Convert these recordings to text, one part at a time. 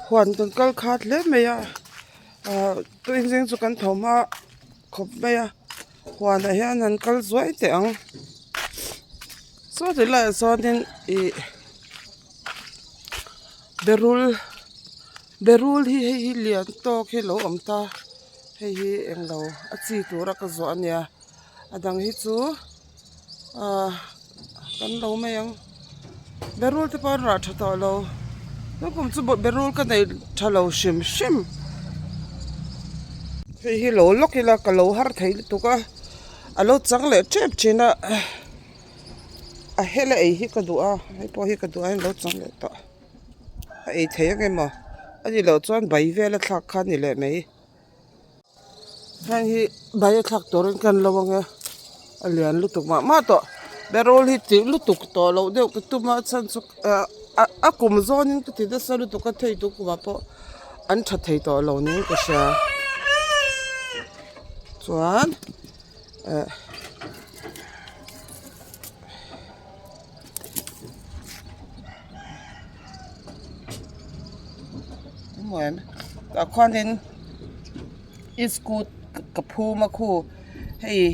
Huan kan kal khat hle mai a ah tuizing chu kan tho hma khawp mai a huanah hian an kal zuai teh ang saw ti laiah sawnin ih berul berul hi hei hi lian tawk hi a lo awm ta hei hi englo a chi tura ka zawh a nia. A dang hi chu ahh kan lo mai ang berul te pawh an rah tha tawh lo tun kum chu berul ka nei tha lo hrim hrim hei hi lo lawk ila ka lo har thei lutuk a a lo chang leh tep thin a a hel a ei hi ka duh a hei pawh hi ka duh a lo chang leh tawh a ei thei ang emaw a nih loh chuan bai vel a thlak kha a ni leh mai. Heng hi bai a thlak turin kan lo ang e a lian lutuk mah mah tawh berul hi tih lutuk tawh loh deuh ka tum a chhan chu ah a kum zawnin ka ti nasa lutuk a thei tu kumah pawh an tha thei tawh lo niin ka hria chuan eh. Tah khuanin iskut ka phum a khu hei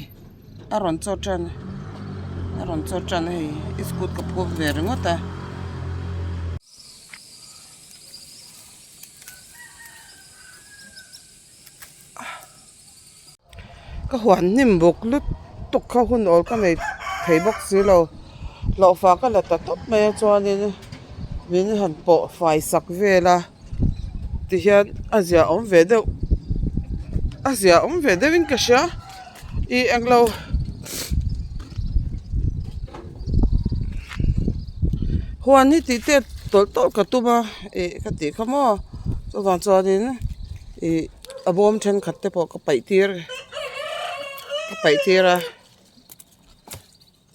a rawn chaw tan a rawn chaw tan a hei iskut ka phum ve ringawt a. Ka huan hnim buk lutuk kha hun awl ka nei thei bawk si lo hlauhfa ka la ta tawp mai a chuanin min han pawh fai sak vel a tihian a zia awm ve deuh a zia awm ve deuhin ka hria ih englo huan hi tih tet tawlh tawlh ka tum a ih ka tih kha maw chuvang chuanin ih. A bawm thenkhat te pawh ka paih tir ka paih tir a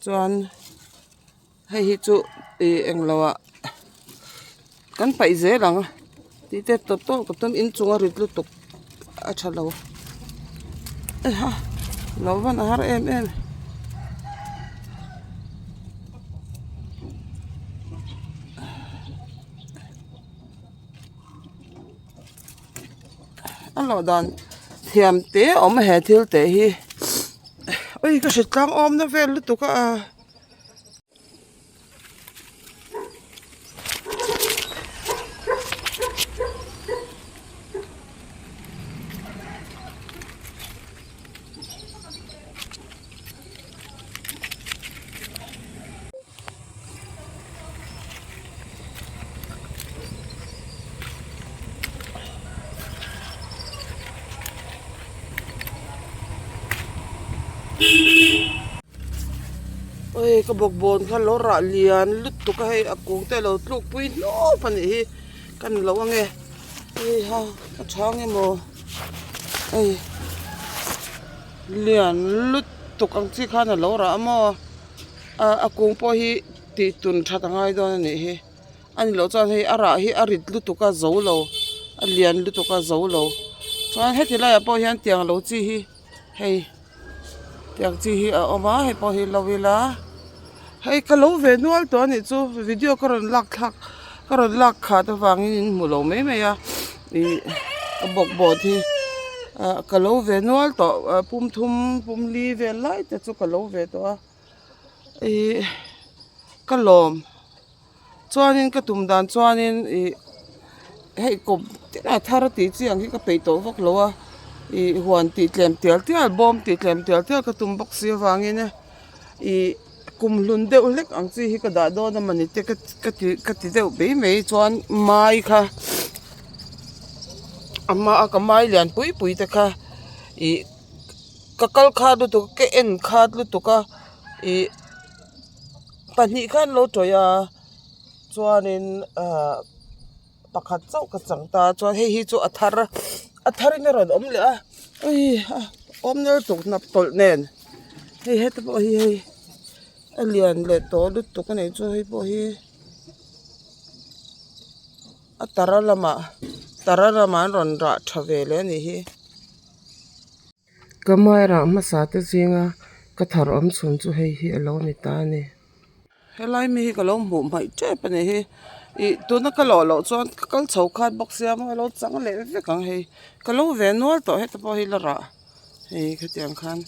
chuan hei hi chu ih englo ah kan paih zel ang tih te tawp tawp ka tum inchung a rit lutuk a tha lo heiha lo van a har em em. A lawh dan thiam te a awm a he thil te hi ui ka hre tlang awm na vel lutuk a. Oi ka bawkbawn kha lo rah lian lutuk a hei a kung te alo tluk pui hnawp a nih hi ka ni lo ange heiha ka chhang emaw hei lian lutuk ang chi khan alo rah a maw. A kung pawh hi tih tun that a ngai dawn a nih hi a ni loh chuan hei a rah hi a rit lutuk a zo lo a lian lutuk a zo lo chuan heti laiah pawh hian tiang lo chi hi hei tiang chi hi a awm a hei pawh hi lo ila hei ka lo ve nual tawh a nih chu video ka rawn lak thlak ka rawn lak khat avangin in hmu lo mai mai a ih ka bawkbawn hi ah ka lo ve nual tawh pum thum pum li vel lai te chu ka lo ve tawh a. Ihh ka lawm chuanin ka tum dan chuanin ih hei kawp a thar tih chi ang hi ka peih tawh vak lo a ih huan tih tlem tial tial bawm tih tlem tial tial ka tum bawk si avangin ih kum hlun deuh hlek ang chi hi ka dah dawn a mawni te ka ti ka ti deuh mai mai chuan mai kha a hma a ka mai lian pui pui te kha ih. Ka kal khat lutuk a ka en khat lutuk a ih pahnih khan an lo tawih a chuanin ahh pakhat chauh ka chang ta a chuan hei hi chu a thar a tharin a rawn awm leh a ui a awm nal lutuk hnap tawlh nen hei heta pawh hi hei a lian leh tawh lutuk a nih chu hei pawh hi. A tara lamah tara lamah an rawn rah tha ve leh a nih hi. Ka hmairah hmasa te zinga ka thar awm chhun chu hei hi a lo ni ta a ni. Helai mi hi ka lo hmuh hmaih tep a nih hi. Ih tuna ka lawh loh chuan ka kal chho khat bawk sia maw alo chang leh vek ang hei ka lo ve nual tawh heta pawh hi la rah hei khatiang khan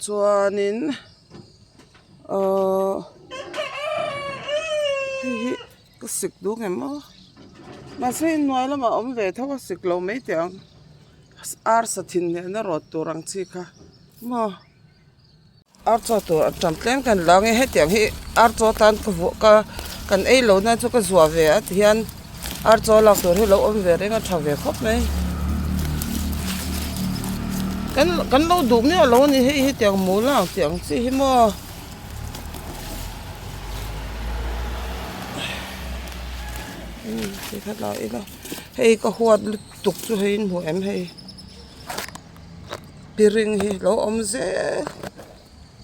chuanin ahh hei hi ka sik duh ang em aw mahse inhnuai lamah a awm ve tho a sik lo mai teh ang arsa thin nena rawt tur ang chi kha maw. Ar chaw tur a tam tlem kan la ange hetiang hi ar chaw tan ka vuah ka kan ei lo na chu ka zuah ve a tihian ar chaw lak tur hi lo awm ve reng a tha ve khawp mai kan kan lo duh miah lo a ni hei hetiang mul ang tih ang chi hi maw. Hei ka huat lutuk chu hei in hmu em hei. Piring hi lo awm zel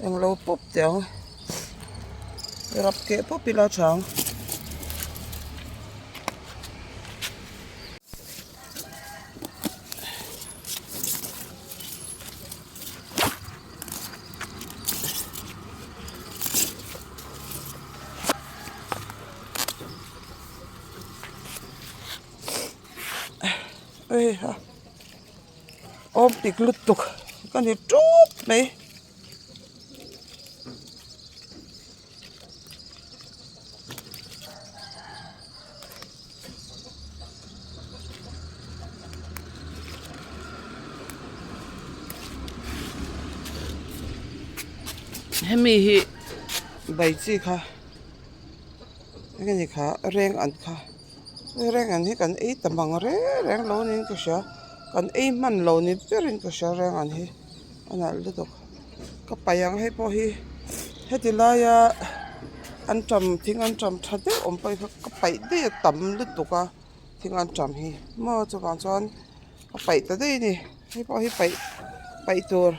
englo pawp teh ang rap keh pawp ila tha ang. Awm pik lutuk ka ni ṭup mai. Hemi hi bai chi kha eng nge ni kha reng an kha. Reng an hi kan ei ta mang reng reng lo niin ka hria kan ei hman lo ni berin ka hria reng an hi a nalh lutuk ka paih ang hei pawh hi heti laia anṭam thing anṭam tha deuh awm pawh hi ka paih daih a tam lutuk a thing anṭam hi maw chuvang chuan ka paih ta daih a ni hei pawh hi paih paih tur.